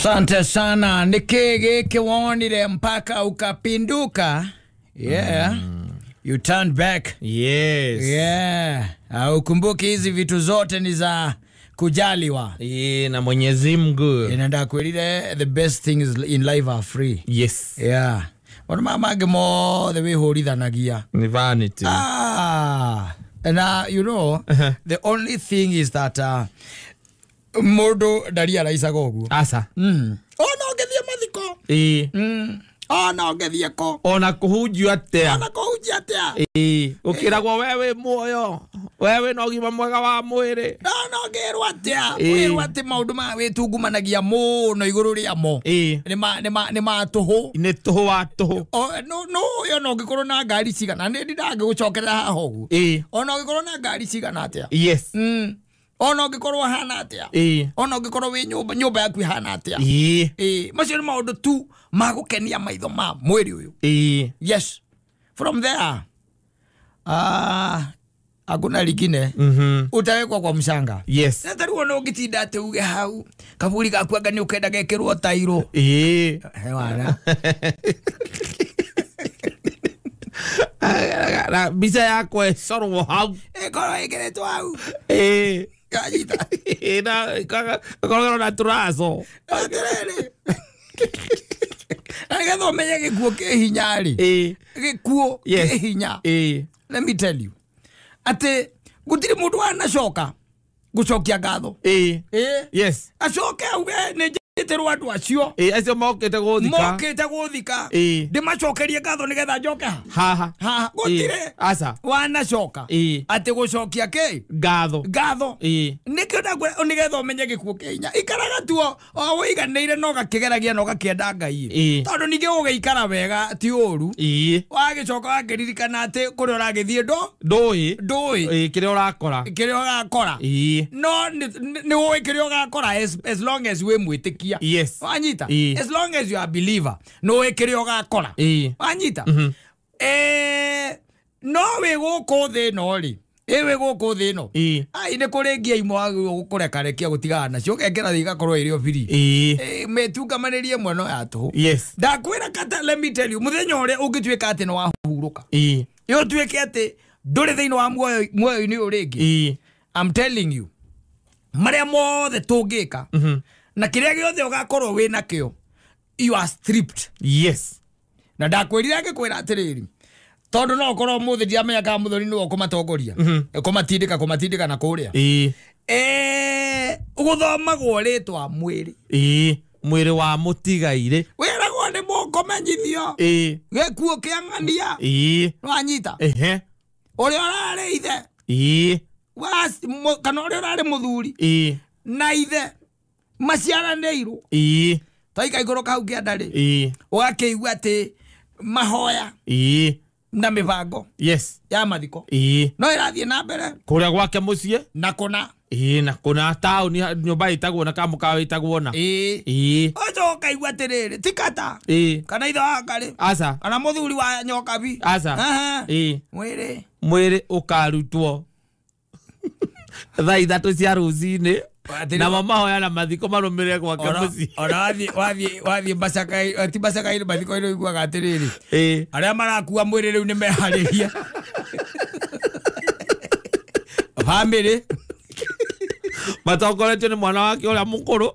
Asante sana. Niki giki wonire mpaka ukapinduka. Yeah. You turned back. Yes. Yeah. Ukumbuki hizi vitu zote ni za kujaliwa. Yeah, na Mwenyezi Mungu. Inaenda kwelile the best things in life are free. Yes. Yeah. Wana mama gemo the way horithanagia. Ni vanity. Ah. And you know, the only thing is that mundu ndaria raicaga uguo. Asa. Ona ũngĩthiĩ mathiko. Ĩĩ. Ona ũngĩthiĩ kũ. Ona kũhunjio atĩa. Ona kũhunjia atĩa. Ĩĩ. Ũkĩragwo we wĩ muoyo. We wĩna ũgima mwega wa mwĩrĩ. Ona ũngĩrwo atĩa. Wĩrwo atĩ maũndũ ma wĩtungumanagia mũno igũrũ rĩamo. Ĩĩ. Nĩ ma tũhũ. Nĩ tũhũ wa tũhũ. No yo no ũngĩkorwo na ngari cigana. Nĩ ndangĩgũcokerera haha ũguo. Ĩĩ. Ona ũngĩkorwo na ngari cigana atĩa. Yes. Ona ũngĩkorwo hana atĩa. Ĩĩ. Ona ũngĩkorwo wĩ nyũmba yaku ihana atĩa. Ĩĩ. Ĩĩ. Macio nĩ maũndũ tu ma gũkenia maitho ma mwĩrĩ ũyũ. Ĩĩ. Yes. From there. Hakuna lingine. Utawekwa kwa mshanga. Yes. Sasa rĩu ona ũngĩtinda atĩ uge hau kaburi gaku anga nĩ ũkenda gekĩrwo tairo. Ĩĩ. Hewana. Na mbica yakwa ĩcorwo hau. Ĩkorwo ĩkĩrĩtwo hau. Ĩĩ. Kanyita. Na ĩkorwo na tũraco. Atĩrĩrĩ. Na nĩgetha ũmenye gĩkuũ kĩ hinya rĩ. Ĩĩ. Gĩkuũ kĩ hinya. Ĩĩ. Let me tell you. Atĩ gũtirĩ mũndũ wanacoka gũcokia ngatho. Ĩĩ. Ĩĩ. Yes. Acoke auge nĩ njĩtĩrwo andũ acio. Ĩĩ, acio mokĩte gũthika. Mokĩte gũthika. Ĩĩ. Ndĩmacokerie ngatho nĩgetha njoke ha. Haha. Haha. Gũtirĩ. Aca. Wanacoka. Ĩĩ. Atĩ gũcokia kĩ? Ngatho. Ngatho. Ĩĩ. Nĩkĩo ndakwĩra nĩgetha ũmenye gĩkuũ kĩ hinya. Ikaraga tu o wĩiganĩire na ũgakĩgeragia na ũgakĩenda Ngai. Ĩĩ. Tondũ ningĩ ũgĩikara wega ti ũru. Ĩĩ. Wagĩcoka wakĩririkana atĩ kũrĩa ũragĩthiĩ ndũĩ. Ndũĩ. Ĩĩ, kĩrĩa ũrakora. Kĩrĩa ũgakora. Ĩĩ. No nĩ ũĩ kĩrĩa ũgakora as long as wĩ mwĩtĩkia. Yes. Wanyita. Ĩĩ. As long as you are a believer, no wĩ kĩrĩa ũgakora. Ĩĩ. Wanyita. No wĩ gũkũ thĩ ĩno rĩ. Ĩ wĩ gũkũ thĩ ĩno. Ĩĩ. Ai nĩ kũrĩ ngia imwe wagĩrĩirwo gũkũrekarekia gũtigana nacio ũkekĩra thĩ igakorwo ĩrĩ o free. Ĩĩ. Mĩtungamanĩrie ĩmwe no ya tũhũ. Yes. Ndakwĩra kata, let me tell you, mũthenya ũrĩa ũngĩtuĩka atĩ nĩ wahurũka. Ĩĩ. Ĩ ũtuĩke atĩ ndũrĩ thĩinĩ wa muoyo-inĩ ũyũ rĩngĩ. Ĩĩ. I'm telling you, marĩa mothe tũngĩka na kĩrĩa gĩothe ũgakorwo wĩ nakĩo, you are stripped. Yes. Na ndakwĩrire ngĩkwĩra atĩrĩrĩ, tondũ no ũkorwo ũmũthĩ ndiramenya kana mũthoni nĩwe ũkũmatongoria. Kũmatindĩka na kũrĩa. Ĩĩ. Gũthomagwo rĩtwa mwĩrĩ. Ĩĩ. Mwĩrĩ wa mũtigairĩ. Wĩragwo nĩ mũkũmenyithio. Ĩĩ. Gĩkuũ kĩa ng'ania. Ĩĩ. Nĩwanyita? Ehe. Ũrĩa ũrarĩ ithe. Ĩĩ. Kana ũrĩa ũrarĩ mũthuri. Ĩĩ. Na ithe maciaranĩirwo. Ĩĩ. Taika igũrũ kau kĩanda rĩ. Ĩĩ. Ũgakĩigua atĩ mahoya. Ĩĩ. Na mĩbango. Yes. Ya mathiko. Ĩĩ. No ĩrathiĩ na mbere. Kũrĩa gwake mũciĩ. Na kũna. Ĩĩ, na kũna taũni nyũmba ĩtagwo na kamũkawa ĩtagwo na. Ĩĩ. Ĩĩ. Ũcoka ũkaigua atĩrĩrĩ, ti kata. Ĩĩ. Kana ithe wa Ngarĩ. Aca. Kana mũthuri wa Nyokabi. Aca. Ĩĩ. Mwĩrĩ. Mwĩrĩ ũkarutwo thaa 3 cia rũcinĩ. Na mahoya na mathiko marũmĩrĩre gwake mũciĩ. Ona wathiĩ Macakai, ti Macakai-inĩ mathiko-inĩ ũiguaga atĩrĩrĩ. Ĩĩ. Arĩa marakua mwĩrĩ rĩu nĩ meharĩria. Bamĩrĩ. Matongoretio nĩ mwana wake ũrĩa mũkũrũ.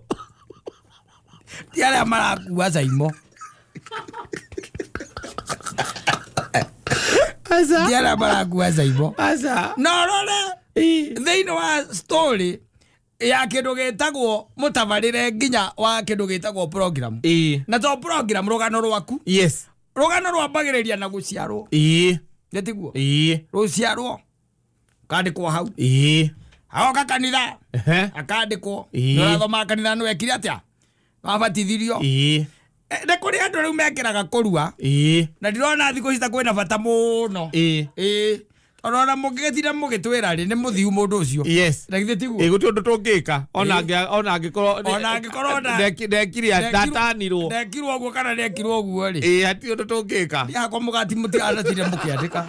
Ti arĩa marakua Caimo. Aca. Ti arĩa marakua Caimo. Aca. No rore thĩinĩ wa story ya kĩndũ gĩtagwo mũtabarĩre nginya wa kĩndũ gĩtagwo program. Ĩĩ. Na to program rũgano rwaku. Yes. Rũgano rwambagĩrĩria na gũciarwo. Ĩĩ. Nĩ tiguo? Ĩĩ. Rũciarwo. Kandĩkwo hau. Ĩĩ. Agoka kanitha. Ehe. Akandĩkwo. Ĩĩ. Nĩũrathoma kanitha nĩwekire atĩa? Wabatithirio. Ĩĩ. Nĩ kũrĩ andũ rĩu mekĩraga kũrua. Ĩĩ. Na ndirona thikũ ici ta kwĩna bata mũno. Ĩĩ. Ĩĩ. Ona mũngĩgĩtinda mũgĩtwĩra rĩ, nĩ mũthiu mũndũ ũcio. Yes. Na githĩ tiguo? Ĩĩ, gũtirĩ ũndũ tũngĩka. Ona angĩkorwo Ona angĩkorwo ndekire ndatanirwo. Ndekirwo ũguo kana ndekirwo ũguo rĩ. Ĩĩ, hatirĩ ũndũ tũngĩka. Yakwa mũgati mũtiganatire mũkĩandĩka.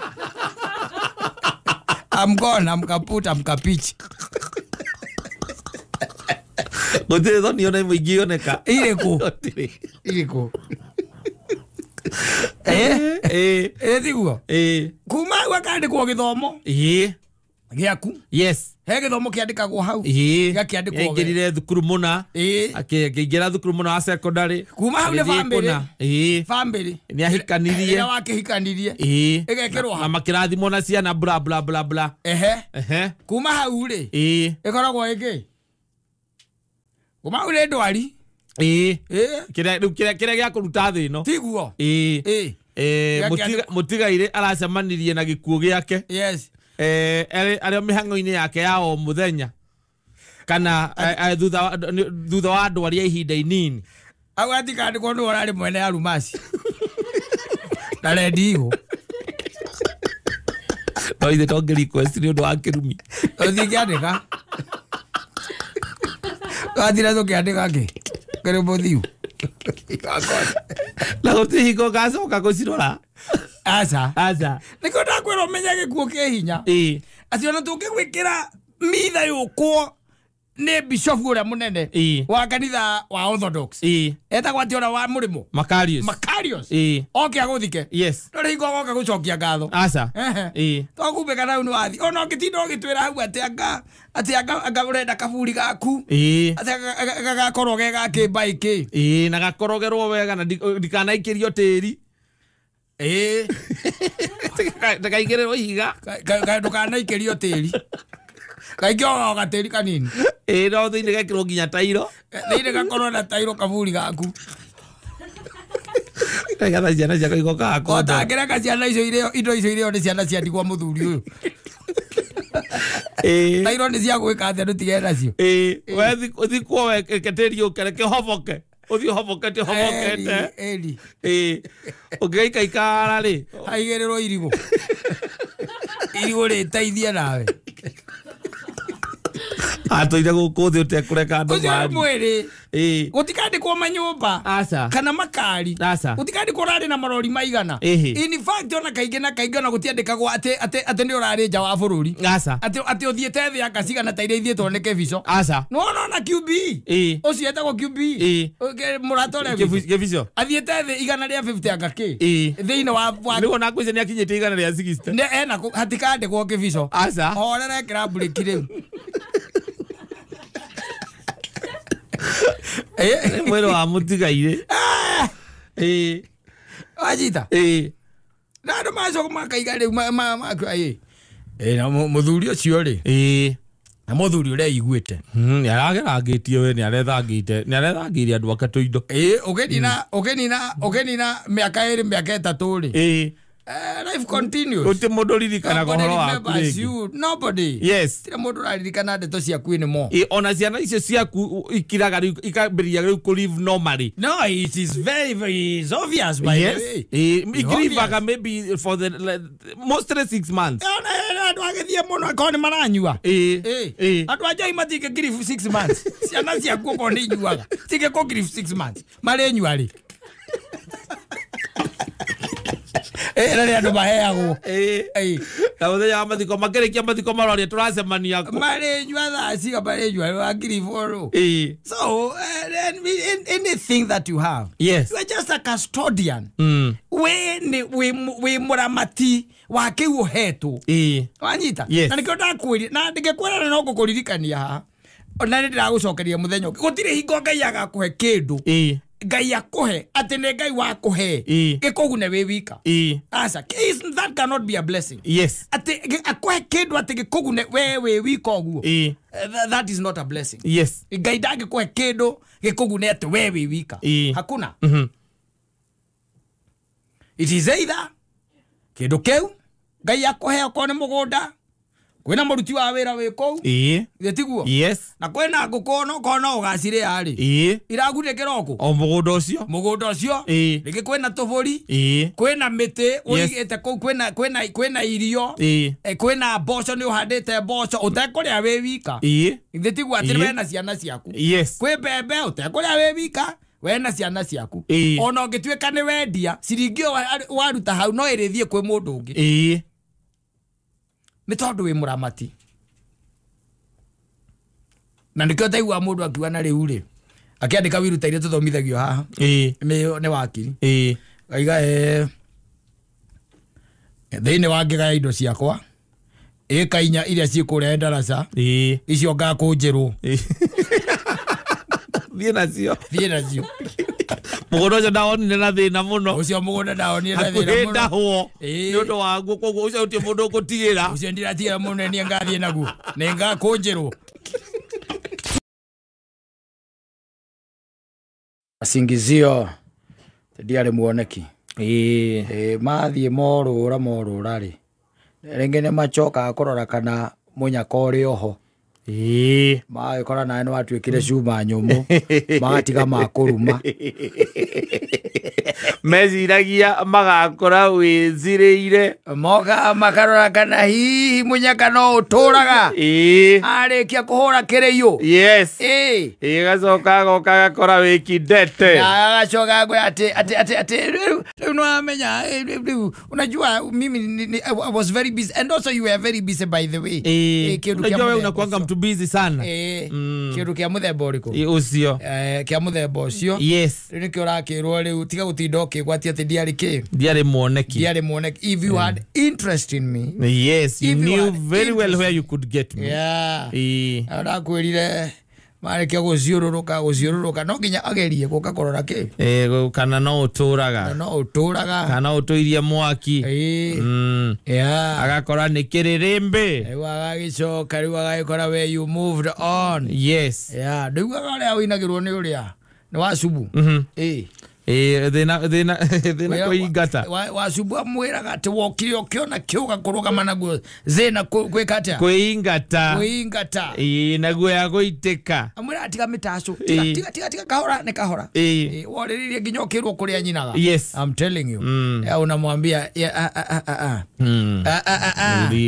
I'm gone, I'm kaput, I'm kapich. Gũtirĩ thoni ona ĩmwe ingĩoneka. Irĩkũ? Gũtirĩ. Irĩkũ? Ĩĩ. Ĩ tiguo? Ĩĩ. Kuma hau akandĩkwo gĩthomo Ĩĩ. gĩaku. Yes. He gĩthomo kĩandĩkagwo hau. Ĩĩ. Gĩakĩandĩkwo we. Aingĩrire thukuru mũna. Ĩĩ. Akĩingĩra thukuru mũna wa secondary. Kuma hau nĩ Agĩthiĩ bamĩrĩ. kũna. Ĩĩ. Bamĩrĩ. Nĩ ahikanirie. Ĩrĩa wakĩhikanirie. Ĩĩ. Ĩgekĩrwo hau. Na makĩrathimwo na ciana bla bla bla bla. Ehe. Ehe. Kuma hau rĩ. Ĩĩ. Ĩkoragwo ĩkĩ? Kuma hau nĩ ndwari. Ĩĩ. Ĩĩ. Kĩrĩa rĩu kĩrĩa gĩa kũruta thĩ ĩno. Tiguo? Ĩĩ. Ĩĩ. Eh, Gĩakĩandĩkwo- mũtigairĩ aracemanirie na gĩkuũ gĩake. Yes. Arĩ o mĩhang'o-inĩ yake ya o mũthenya kana thutha wa ndwari ya ihinda inini. Hau hatikandĩkwo nĩwe ũrarĩ mwene Alumasi. Na rendi igũ. No ithe tongĩ request nĩ ũndũ wa kĩrumi. Ũtingĩandĩka. Wathire tũkĩandĩka kĩ? Kĩrĩ mũthiu. Na gũtirĩ hingo ngacoka gũcirora. Aca. Aca. Nĩkĩo ndakwĩra ũmenye gĩkuũ kĩ hinya. Ĩĩ. Atĩ ona tũngĩgwĩkĩra mitha yũkwo nĩ bishofu ũrĩa mũnene Ĩĩ. wa kanitha wa Orthodox. Ĩĩ. Etagwo atĩ ũrĩa wa mũrĩmũ. Makarius. Makarius. Ĩĩ. Oke agũthike. Yes. Ndũrĩ hingo agoka gũcokia ngatho. Aca. Ehe. Ĩĩ. Twakumbĩka na hau nĩ wathi. Ona ũngĩtinda ũgĩtwĩra hau atĩ anga atĩ anga anga ũrenda kaburi gaku. Ĩĩ. Atĩ gagakorwo ge ga kĩmbaĩ kĩ. Ĩĩ, na gakorogerwo wega na ndikanaikĩrio tĩri. Ĩĩ. Ndakaigĩrĩrwo ihiga. Ndũkanaikĩrio tĩri. Kaingĩ o gatĩri kanini. Ĩĩ, no thĩinĩ gekĩrwo nginya tairo. Thĩinĩ gakorwo na tairo kaburi gaku. Nĩgetha ciana ciakwa igokaga kũndora. Ũtangĩreka ciana icio irĩo indo icio irĩo nĩ ciana cia ndigwa mũthuri ũyũ. Ĩĩ. Tairo nĩ cia gwĩka atĩa ndũtigane nacio. Ĩĩ, we thikwo we reke tĩri ũke, reke ũhoboke. Ũthiĩ ũhobokete ũhobokete. Ĩni. Ĩĩ. Ũngĩgaikaikara rĩ. Haigĩrĩrwo irigũ. Irigũ rĩteithie nawe. Atũire gũkũ thĩ ũtekũreka andũ Ũcio nĩ marie. mwĩrĩ. Ĩĩ. Gũtikandĩkwo manyũmba. Aca. Kana makari. Aca. Gũtikandĩkwo ũrarĩ na marori maigana. Ĩhĩ. In fact ona kaingĩ na kaingĩ ona gũtiandĩkagwo atĩ atĩ atĩ nĩ ũrarĩ nja wa bũrũri. Aca. Atĩ atĩ ũthiĩte thĩ anga cigana ta iria ithiĩtwo nĩ Kĩbico. Aca. Nĩwona ona QB. Ĩĩ. Ũcio etagwo QB. Ĩĩ. Mũrata ũrĩa witũ. Kĩbico. Athiĩte thĩ 150 anga kĩ. Ĩĩ. Thĩinĩ wa Rĩu ona ngwĩciria nĩ akinyĩte 160. nĩ ena hatikandĩkwo Kĩbico. Aca. Horera ĩkĩra mburĩki rĩu. Nĩ mwĩrĩ wa mũtigairĩ. Ĩĩ. Wanyita. Ĩĩ. Na andũ macoka makaiga rĩu makua ĩ. Ĩ na mũthuri ũcio rĩ. Ĩĩ. Na mũthuri ũrĩa iguĩte. Nĩ aragerangĩtie we, nĩ arethangĩte, nĩ arethangĩire andũ ake tũindo. Ĩ ũkĩnina ũkĩnina ũkĩnina mĩaka ĩrĩ mĩaka ĩtatũ rĩ. Ĩĩ. Life continues. Gũtirĩ mũndũ ũririkanaga Nobody ũhoro waku remembers rĩngĩ. you. Nobody. Yes. Tirĩ mũndũ ũraririkana ndeto ciaku anymore. Ĩ, ona ciana icio ciaku ikiraga rĩu ikambĩrĩria rĩu kũ live normally. No, it is very very it's obvious by Yes. the way. Ĩ, ikirivaga maybe for the mostly 6 months. Ona andũ agĩthiĩ mũno akorwo nĩ maranyua. Ĩ. Ĩ. Ĩ. Andũ a njai matingĩkiribu 6 months. Ciana ciaku okorwo nĩ inyuaga. Cingĩkũkiribu 6 months. Marĩnyua rĩ. Ĩ, na nĩ andũ maheagwo. Ĩ. Ĩ. Na mũthenya wa mathiko makĩrĩkia mathiko maroria tũracemania kũ. Marĩnyua thaa ciga marĩnyua wakiribu rũ. Ĩ. So, anything that you have, Yes. you are just a custodian. Mm. We nĩ wĩ mũramati wa kĩu ũhetwo. Ĩ. Wanyita? Yes. Na nĩkĩo ndakwĩrire, na ndingĩkwĩra na no ngũkũririkania haha. Ona nĩ ndĩragũcokeria mũthenya ũngĩ. Gũtirĩ hingo Ngai agakũhe kĩndũ. Ĩ. Ngai akũhe atĩ nĩ Ngai wakũhe. Ĩ. Gĩkũgune wĩ wika. Ĩ. Aca, that cannot be a blessing. Yes. Atĩ akũhe kĩndũ atĩ gĩkũgune we wĩ wika ũguo. Ĩ. That is not a blessing. Yes. Ngai ndangĩkũhe kĩndũ gĩkũgune atĩ we wĩ wika. Ĩ. Hakuna. Mhm. It is either kĩndũ kĩu Ngai akũhe okorwo nĩ mũgũnda, kwĩna mũruti wa wĩra wĩ kũu, Ĩ. githĩ tiguo? Yes. Na kwĩna ngũkũ no okorwo no ũgacirĩa rĩ, Ĩ. iragunĩkĩra o kũ? O mũgũnda ũcio. Mũgũnda ũcio. Ĩ. Rĩngĩ kwĩna tũbũri, Ĩ. kwĩna mĩtĩ ũigĩte kũu, kwĩna irio, Ĩ. kwĩna mboco nĩ ũhandĩte mboco ũtekũrĩa wĩ wika. Ĩ. Githĩ tiguo atĩ Ĩ. wena ciana ciaku? Yes. Kwĩ mbembe ũtekũrĩa wĩ wika, wena ciana ciaku. Ĩ. Ona ũngĩtuĩka nĩ wendia ciringi ĩyo waruta hau no ĩrĩthiĩ kwĩ mũndũ ũngĩ. Ĩ. Nĩ tondũ wĩ mũramati. Na nĩkĩo taigua mũndũ akiuga na rĩu rĩ akĩandĩka wiru ta iria tũthomithagio haha nĩ wakiri aiga thĩinĩ wa ngĩgaya indo ciakwa ĩka inya iria ciĩ kũrĩa ndaraca icio ngakũnjĩrwo thiĩ nacio mũgũnda ũcio ndawonire na thĩna mũno ũcio mũgũnda ndawonire na thĩna mũno ndahwo nĩ ũndũ waguo koguo ũcio gũtirĩ mũndũ ũgũtigĩra ũcio ndiratigĩra mũno niĩ ngathiĩ naguo nĩ ngakũnjĩrwo Masingizio ndiarĩ muoneki mathiĩ morũra morũra rĩ rĩngĩ nĩ macokaga kũrora kana mũnyaka ũrĩ oho magĩkora nawe nĩ watuĩkire cuma nyũmũ magatiga makũruma meciragia magakora wĩzirĩire moka makarora kana hihi mũnyaka no ũtũraga arĩkia kũhũra kĩrĩiũ yes gacoka agoka agakora wĩkindete agacoka akwĩra atĩ atĩ atĩ rĩu nĩwamenya rĩu unajua mimi I was very busy and also you were very busy by the way. Unajua wewe unakuanga mtu busy sana kĩndũ kĩa mũthemba ũrĩkũ ũcio kĩa mũthemba ũcio yes rĩu nĩkĩo ũrakĩrwo rĩu tiga gũtinda ũkĩgwatia atĩ ndiarĩ kĩ ndiarĩ muoneki ndiarĩ muoneki if you had interest in me yes you if knew you very well where you could get me yeah ndakwĩrire marĩkia gũciũrũrũka gũciũrũrũka no nginya agerie gũka kũrora kĩ kana no ũtũraga no ũtũraga kana ũtũirie mwaki yeah agakora nĩ kĩrĩrĩmbĩ rĩu agagĩcoka rĩu agagĩkora where you moved on yes yeah ndaugaga ũrĩa ũinagĩrwo nĩ ũrĩa nĩ wacubu thĩna kũingata wacubu amwĩraga atĩ wokire ũkĩona kĩũga kũrũgama naguo zĩna gwĩka atĩa kwĩingata kwĩingata naguo ya gũitĩka amwĩraga tiga mĩtacũ tiga tiga tiga kahora nĩ kahora worĩrĩrie nginya ũkĩrwo kũrĩa nyinaga yes I'm telling you unamwambia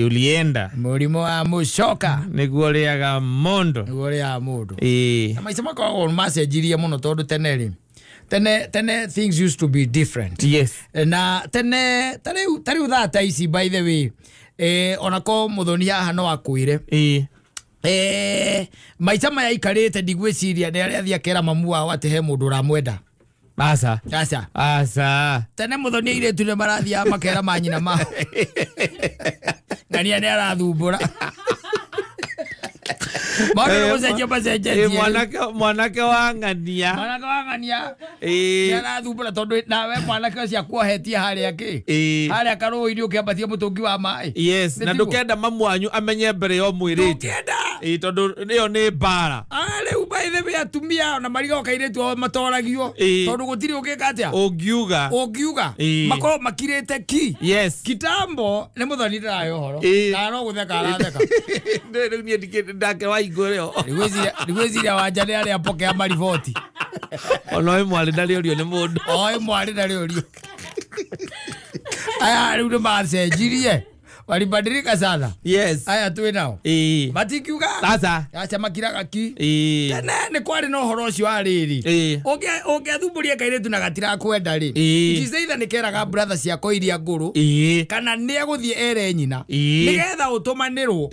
ulienda mũrimũ wa mũcoka nĩguo ũrĩaga mũndũ nĩguo ũrĩaga mũndũ na maica makoragwo macenjirie mũno tondũ tene rĩ tene things used to be different. Yes. Na tene tariu thaa ta ici by the way onako muthoni haha no akwire maica maya aikarĩte ndigwĩciria nĩ arĩa athiĩ akera mamu wao atĩ he mũndũ ũramwenda. Aca. Aca. Aca. Tene muthoni airĩtu nĩ marathiaga makera manyina mao ng'ania nĩ arathumbũra maũndũ nĩ gũcenjia macenjetie mwanake wa ng'ania mwanake wa ng'ania nĩ arathumbũra tondũ nawe mwanake ũcio akuohetie harĩa kĩ harĩa karũĩ-inĩ ũkĩambatia mũtũngi wa maĩ yes na ndũkenda mamu wanyu amenye mbere ya ũmwĩrĩte ndũkenda tondũ ĩyo nĩ mbara rĩu by the way atumia ona marigago kairĩtu ao matoragio tondũ gũtirĩ ũngĩka atĩa ũngiuga makorwo makirĩte ki yes kitambo nĩ mũthoni ndĩrahe ũhoro na no gũtheka aratheka rĩu niĩ ndikĩndĩ ndake waingũ rĩo ndigwĩciria wanja nĩ arĩa pokea mariboti ona ĩ mwarĩ ndarĩ ũrio nĩ mũndũ o ĩ mwarĩ ndarĩ ũrio aya rĩu nĩ macenjirie walibadilika sana yes aya twĩ nao matingiuga aca aca makiraga ki tene nĩ kwarĩ na ũhoro ũcio wa rĩrĩ ũngĩathumburia kairĩtu na gatirakwenda rĩ it is either nĩ keraga brother ciako iria ngũrũ kana nĩ egũthiĩ ere nyina nĩgetha ũtũmanĩrwo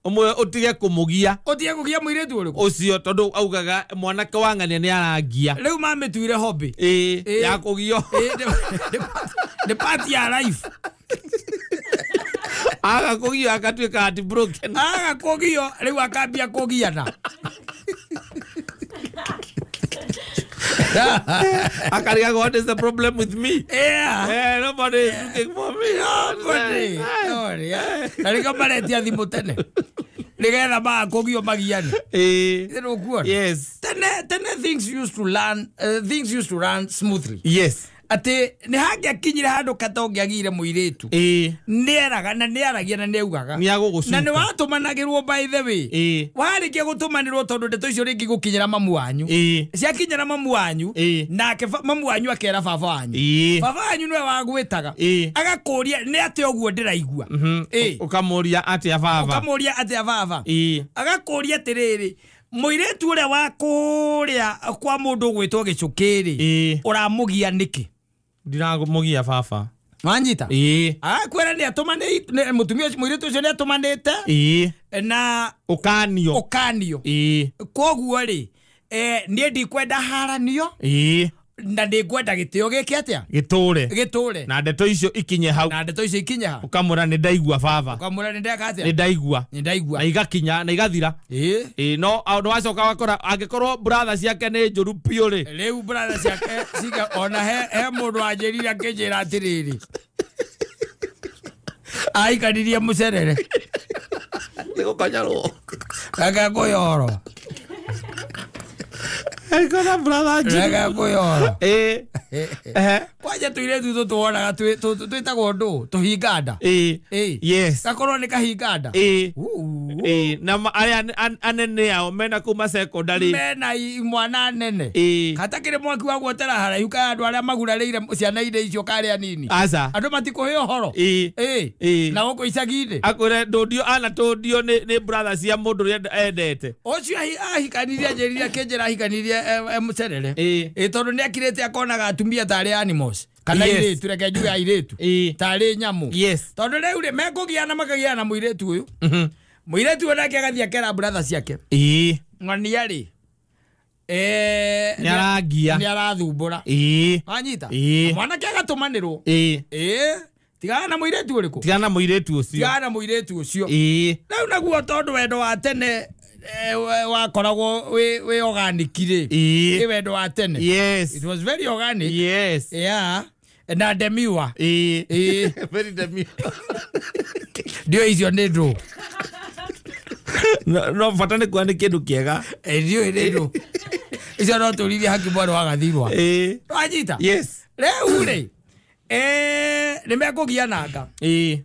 ũmwe ũtige kũmũgia ũtige kũgia mũirĩtu ũrĩkũ ũcio tondũ augaga mwanake wa ng'ania nĩ arangia rĩu mamĩtuire hobby ya kũgio nĩ part ya life aga kũgio agatuĩka heartbroken aga kũgio rĩu akambia kũgiana akarigago what is the problem with me yeah. Nobody is looking for me nobody na rĩkĩo maretia thimũ tene nĩgetha maga kũgio magiane nĩũkuona yes tene things used to learn things used to run smoothly yes atĩ nĩ hangĩakinyire handũ kata ũngĩagire mũirĩtu nĩeraga na nĩaragia na nĩaugaga na nĩ watũmanagĩrwo by the way warĩkia gũtũmanĩrwo tondũ ndeto icio rĩngĩ gũkinyĩra mamu wanyu ciakinyĩra mamu wanyu nake mamu wanyu akera baba wanyu baba wanyu nĩwe wagwĩtaga agakũria nĩ atĩa ũguo ndĩraigua ũkamũria atĩa baba ũkamũria atĩa baba agakũria atĩrĩrĩ mũirĩtu ũrĩa wa kũrĩa kwa mũndũ ũgwĩtwo gĩcũkĩ rĩ ũramũgia nĩkĩ ndiramugia baba Wanyita? Ĩĩ. Agakwĩra nĩ atũmanĩte mũtumia ũcio mũirĩtu ũcio nĩ atũmanĩte. Ĩĩ. Na ũkanio. Ũkanio. Ĩĩ. Koguo rĩ, niĩ ndikwenda haranio. Ĩĩ. Na ndĩngwenda gĩtĩo gĩkĩ atĩa? Gĩtũre. Gĩtũre. Na ndeto icio ikinye hau. Na ndeto icio ikinye hau. Ũkamwĩra nĩ ndaigua baba. Ũkamwĩra nĩ ndeka atĩa? Nĩ ndaigua. Nĩ ndaigua. Na igakinya na igathira. Ĩĩ. Ĩĩ, no nĩ wacoka wakora angĩkorwo brother ciake nĩ njũru biũ rĩ. Rĩu brother ciake ciga ona he mũndũ wanjĩrire akĩnjĩra atĩrĩrĩ. Aikanirie mũcerere. Nĩ gũkonyarwo. Reke ngũyoro. Aikona brother njũru. Reke ngũyoro. Ĩĩ. Ehe. Kwanja tũirĩtu tũtũ wonaga twĩtagwo ndũ tũhinganda. Ĩĩ. Ĩĩ. Yes. Gakorwo nĩ kahinganda. Ĩĩ. Ĩĩ, na arĩa anene ao mena kuma secondary. Mena imwana nene. Ĩĩ. Hatakĩrĩ mwaki wa guotera haraihu ka andũ arĩa magurarĩire ciana iria icio karĩa nini. Aca. Andũ matikũhe ũhoro. Ĩĩ. Ĩĩ. Ĩĩ. Na gũkũ icagi-inĩ. Akwĩre ndũndio ana tũndio nĩ brother cia mũndũ ũrĩa endete. Ũcio ahikanirie anjĩrire akĩnjĩra ahikanirie mũcerere. Ĩĩ. Ĩĩ, tondũ nĩ akirĩte akonaga atumia tarĩ animals. Kana Yes. airĩtu, reke njuge airĩtu. Ĩĩ. Tarĩ nyamũ. Yes. Tondũ rĩu rĩ, mekũgiana makagiana mũirĩtu ũyũ. Mũirĩtu ũyũ nake agathiĩ akera brother ciake. Ĩĩ. Ng'ania rĩ. Nĩ arangia. Nĩ arathumbũra. Ĩĩ. Wanyita? Ĩĩ. Mwanake agatũmanĩrwo. Ĩĩ. Ĩĩ. Tigana na mũirĩtu ũrĩkũ? Tigana na mũirĩtu ũcio. Tigana na mũirĩtu ũcio. Ĩĩ. Rĩu naguo tondũ wendo wa tene wakoragwo wĩ organic rĩ. Ĩĩ. Ĩ wendo wa tene. Yes. It was very organic. Yes. Yeah. Na demure. Ĩĩ. Ĩĩ. Very demure. Ndio icio nĩ ndũ. No bata nĩ kuona nĩ kĩndũ kĩega. Ndio nĩ ndũ. Icio no tũrithie haki mwarĩ wa Gathirwa. Ĩĩ. Wanyita? Yes. Rĩu rĩ, nĩ mekũgiananga. Ĩĩ.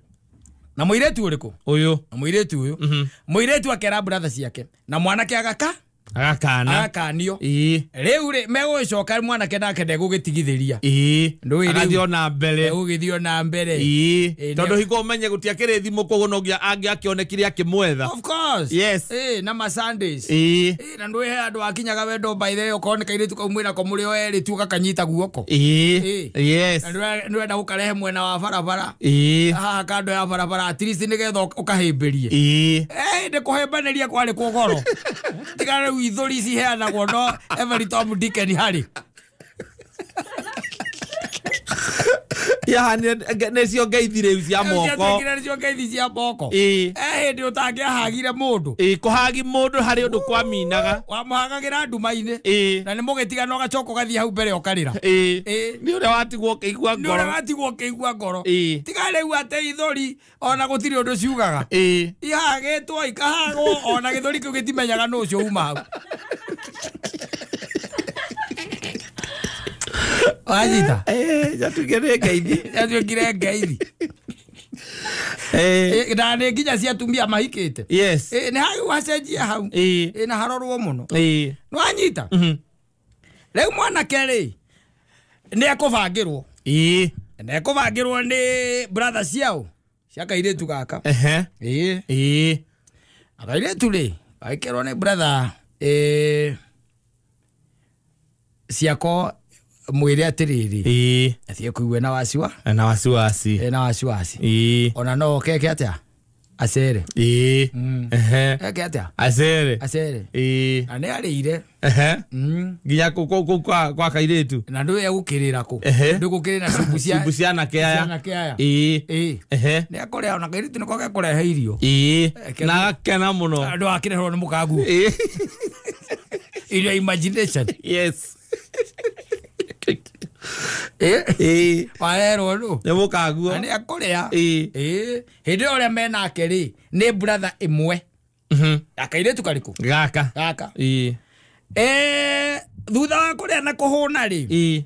Na mũirĩtu ũrĩkũ? Ũyũ. Na mũirĩtu ũyũ. Mũirĩtu akera brother ciake. Na mwanake agaka? Agakana. Agakanio. Ĩĩ. Rĩu rĩ, megũgĩcoka mwanake nake ndegũgĩtigithĩria. Ĩĩ. Ndũĩ rĩu. Agathiĩ ona mbere. Egũgĩthiĩ ona mbere. Ĩĩ. Tondũ hingo ũmenye gũtiakĩrĩ thimũ koguo no nginya angĩakĩonekire akĩmwetha. Of course. Yes. Ĩĩ, na ma Sundays. Ĩĩ. Ĩĩ, na ndũĩ he andũ akinyaga wendo by the way okorwo nĩ kairĩtu kau mwĩnako mũrĩ o erĩ tu gakanyita guoko. Ĩĩ. Ĩĩ. Yes. Na ndũrenda gũkarehe mwena wa barabara. Ĩĩ. Haha kando ya barabara at least nĩgetha ũkahĩmbĩrie. Ĩĩ. Ndĩ kũhĩmbanĩria kwarĩ kwa goro. Tiga rĩu ithũri ciheanagwo no every Tom Dick and Harry. Yahanire nĩcio ngeithi rĩu cia moko. Ciatuĩkire nĩcio ngeithi cia moko. Ĩĩ. Hĩndĩ ũtangĩahagire mũndũ. Ĩĩ, kũhagi mũndũ harĩ ũndũ kwaminaga. Wamũhagagĩra nduma-inĩ. Ĩĩ. Na nĩ mũgĩtigana ũgacoka ũgathiĩ hau mbere ũkarĩra. Ĩĩ. Ĩĩ. Nĩ ũrĩa watigwo ũkĩigua Nĩ ũrĩa ngoro. watigwo ũkĩigua ngoro. Ĩĩ. Tiga rĩu atĩ ithũri ona gũtirĩ ũndũ ciugaga. Ĩĩ. Ihagĩtwo ikahagwo ona gĩthũri kĩu gĩtimenyaga nũ ũcio uma hau. Wanyita? Jatuĩkire ngeithi. Jatuĩkire ngeithi. Na nĩ nginya cia atumia mahikĩte. Yes. Nĩ hau hacenjia hau. Ĩĩ. Na harorwo mũno. Ĩĩ. Nĩ wanyita? Rĩu mwanake rĩ, nĩ ekũbangĩrwo. Ĩĩ. Nĩ ekũbangĩrwo nĩ brother ciao cia kairĩtu gaka. Ehe. Ĩĩ. Ĩĩ. Kairĩtu rĩ, agĩkerwo nĩ brother ciako mwĩre atĩrĩrĩ. Ĩĩ. Athiĩ kũigua na waciwa. Na wasiwasi. Na wasiwasi. Ĩĩ. Ona no keke atĩa? Acere. Ĩĩ. Ehe. Eke atĩa? Acere. Acere. Ĩĩ. Na nĩ arĩire. Ehe. Nginya kũu kwa kairĩtu. Na ndũĩ egũkĩrĩra kũ. Ehe. Ndũĩ gũkĩrĩra na cubu cia Cubu cia anake aya. Anake aya. Ĩĩ. Ĩĩ. Ehe. Nĩ akũrĩa ona kairĩtu nĩko gekũrehe irio. Ĩĩ. Na agakena mũno. Andũ akĩreherwo nĩ mũkaguo. Ĩĩ. In your imagination. Yes. Ĩĩ. Warerwo nũ? Nĩ mũkaguo. Na nĩ akũrĩa. Ĩĩ. Ĩĩ. Hĩndĩ ĩyo ũrĩa menake rĩ, nĩ brother ĩmwe. Ya kairĩtu karĩkũ? Gaka. Gaka. Ĩĩ. Thutha wa kũrĩa na kũhũna rĩ, Ĩĩ.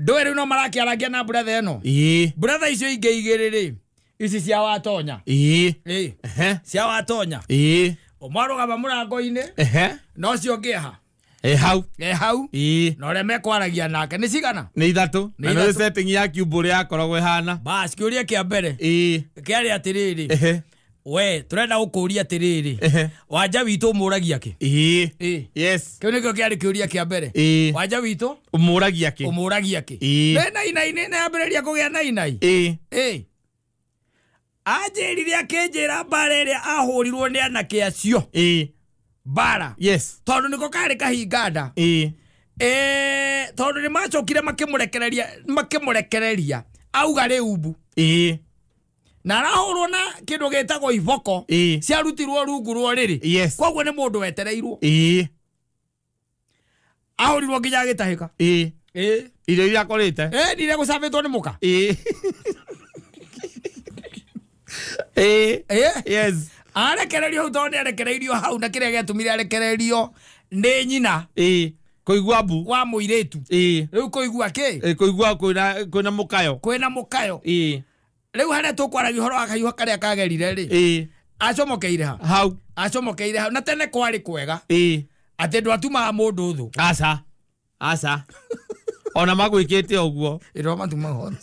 ndũĩ rĩu no marakĩarangia na brother ĩno. Ĩĩ. Brother icio ingĩ igĩrĩ rĩ, ici cia watonya. Ĩĩ. Ĩĩ. Ehe. Cia watonya. Ĩĩ. Ũmwe arũgama mũrango-inĩ. Ehe. Na ũcio ũngĩ ha? Hau. Hau. Ĩĩ. Na ũrĩa mekwaragia nake nĩ cigana? Nĩ ithatũ. Nĩ Na nĩ ithatũ. setting ya cube ũrĩa yakoragwo ĩhana. Bas, kĩũria kĩa mbere. Ĩĩ. Kĩarĩ atĩrĩrĩ. Ehe. We turenda gukuria atiriri wanja witũ ũmũragia kĩ? Ĩĩ. Yes. Kĩu nĩkĩo kĩarĩ kĩũria kĩa mbere. Ĩĩ. Wanja witũ ũmũragia kĩ? Ũmũragia kĩ? Ĩĩ. We nainai nĩ yambĩrĩria kũgĩa nainai. Ĩĩ. Ĩĩ. Anjĩrire akĩnjĩra mbara ĩrĩa ahũrirwo nĩ anake acio. Ĩĩ. Mbara. Yes. Tondũ nĩko karĩ kahinga nda. Ĩĩ. Tondũ nĩ macokire makĩmũrekereria auga rĩu mbu. Ĩĩ. Na arahũrwo na kĩndũ gĩtagwo iboko. Ĩĩ. Ciarutirwo rungu rwa rĩrĩ. Yes. Koguo nĩ mũndũ wetereirwo. Ĩĩ. Ahũrirwo nginya agĩtahĩka. Ĩĩ. Ĩĩ. Irio iria akorĩte. Ĩĩ ndire gũcabĩtwo nĩ mũka. Ĩĩ. Ĩĩ. Ĩĩ. Yes. Arekererio hau tondũ nĩ arekereirio hau na kĩrĩa gĩatũmire arekererio nĩ nyina. Ĩĩ. Kũigua mbu. Wa mũirĩtu. Ĩĩ. Rĩu kũigua kĩ? Ĩĩ kũigua kwĩna mũkayo. Kwĩna mũkayo. Ĩĩ. Rĩu harĩa tũkwaragia ũhoro wa kahiũha karĩa kagerire rĩ. Ĩĩ. Acomokeire ha? Hau. Acomokeire hau na tene kwarĩ kwega. Ĩĩ. Atĩ ndwatumaga mũndũ thũ. Aca. Aca. Ona magwĩkĩte ũguo. Ĩro matumaga thũ.